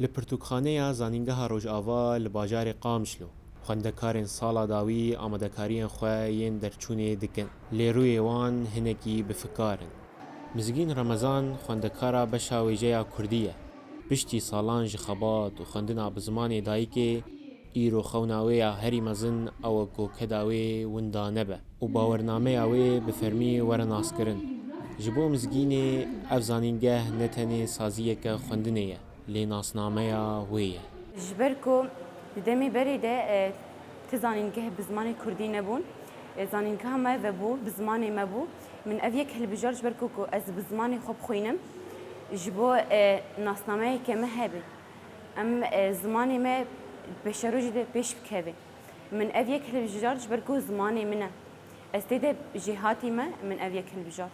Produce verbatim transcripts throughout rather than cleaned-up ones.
Li Pirtûkxaneya Zanîngeha Rojava li bajarê Qamişlo, xwendekarên sala dawî amadekariyên xwe yên derçûnê dikin. Lê rûyê wan hinekî bi fikar in. Mizgîn Remezan xwendekara beşa wêjeya kurdî ye. Piştî salan ji xebat û xwendina bi zimanê dayikê, îro xewna wê ya herî mezin ew e ku keda wê winda nebe û bawernameya wê bi fermî were naskirin. Ji bo Mizgînê ev zanîngeh ne tenê saziyeke xwendinê ye, lê nasnameya wê ye. Ji ber ku di demê berê de, e, ti zanîngeh bi zimanê kurdî nebûn, e, zanîngeha me vebû, bi zimanê me bû. Min ev yek hilbijart ji ber ku, ku ez bi zimanê xwe bixwînim, ji bo, e, nasnameyeke me hebe. Em, e, zimanê me beşerojê de pêş bikeve. Min ev yek hilbijart ji ber ku zimanê min e. Ez tê de jêhatî me, min ev yek hilbijart.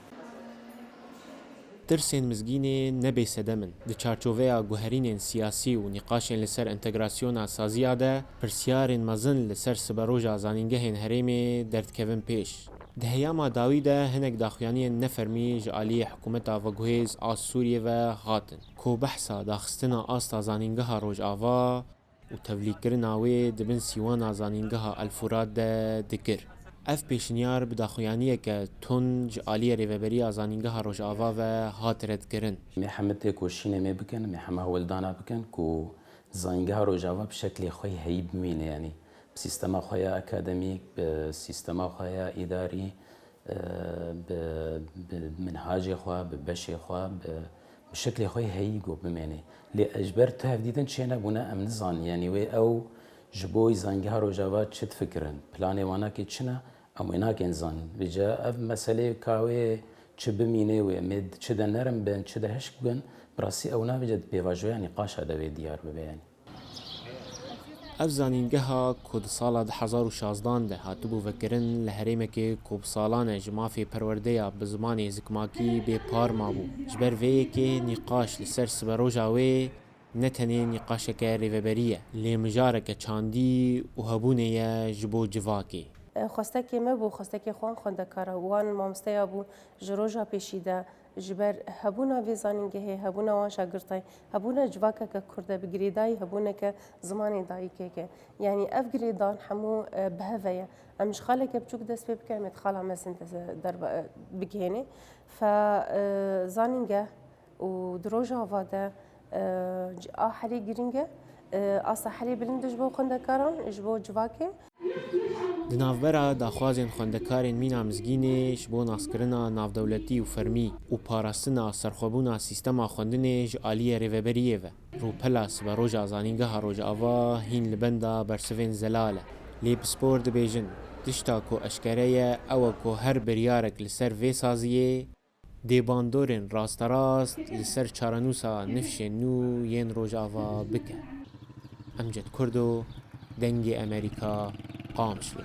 Tirsên Mizgînê ne bêsedem in. Di çarçoveya guherînên siyasî û nîqaşên li ser entegrasyona saziya de, pirsyarên mezin li ser siberoja zanîngehên herêmê derdikevin pêş. Di heyama dawî de hinek daxuyaniyên nefermî ji aliyê hikûmeta veguhêz a Sûriyê ve hatin, ku behsa daxistina asta zanîngeha Rojava û tevlîkirina wê di bin sîwana zanîngeha El Furat de dikir. Ev pêşniyar bi daxuyaniyeke tund ji aliyê Rêveberiya Zanîngeha Rojava ve hat redkirin. Em ê heme têkoşînê me bikin, em ê heme hewldana bikin ku Zanîngeha Rojava bi şeklê xwe yê heyî bimîne, yanî bi sîstema xwe ya akademîk, bi sîstema xwe ya îdarî, e, bi, bi minhacê xwe, bi beşê xwe, bi, bi şeklê xwe yê heyî ku bimêne. Lê ez ji ber tu hevdîtin çênebûne, em nizanin, yanî wê ew ji bo Zanîngeha Rojava çi difikirin, planê wan nakê çi ne, em wê nakin zanîn. Vêca ev meselê ka wê çi bimîne wê, em ê çi de nerm bin, çi de hişk bin, bi rastî ew navêce di pêvajoya nîqaşa de wê diyar bibe, yanî. Ev zanîngeha ku di sala du hezar û şazdan de hatibû vekirin, li herêmekê ku bi salan e ji mafê perwerdeya bi zimanê zikmakî bê par mabû. Ji ber vê yekê nîqaş li ser siberoja wê ne tenê nîqaşeke rêveberî ye, lê mijareke çandî û hebûnê ye ji bo civakê. Xwestekê me bû, xwestekê xwe an xwendekara wan mamosteya bû ji roja pêşî de. Ji ber hebûna vê zanîngehê, hebûna wan şagirtay, hebûna civakeke kurd e, bi girêdayî hebûneke zimanê dayikê ke. Yanî ev girêdan hemû, e, bi hev e ye. Em ji xaleke biçûk dest pê bikin, em ê di xala mezin de derba-, e, bigihênê. Fe, e, zanîngeh û di Rojava de, e, c-, a herî girîng e. E, asta herî bilind e ji bo xwendekaran, ji bo civakê. Di navbera daxwazên xwendekarên mîna Mizgînê ji bo naskirina navdewletî û fermî û parastina serxwebûna sîstema xwendinê ji aliyê rêveberiyê ve, rûpela siberoja Zanîngeha Rojava hîn li benda bersivên zelal e. Lê pispor dibêjin, tişta ku eşkere ye, ew e ku her biryarek li ser vê saziyê dê bandorên rasterast li ser çarenûsa nifşên nû yên Rojava bike. Emced Kurdo, Dengê Amerîka, Qamişlo.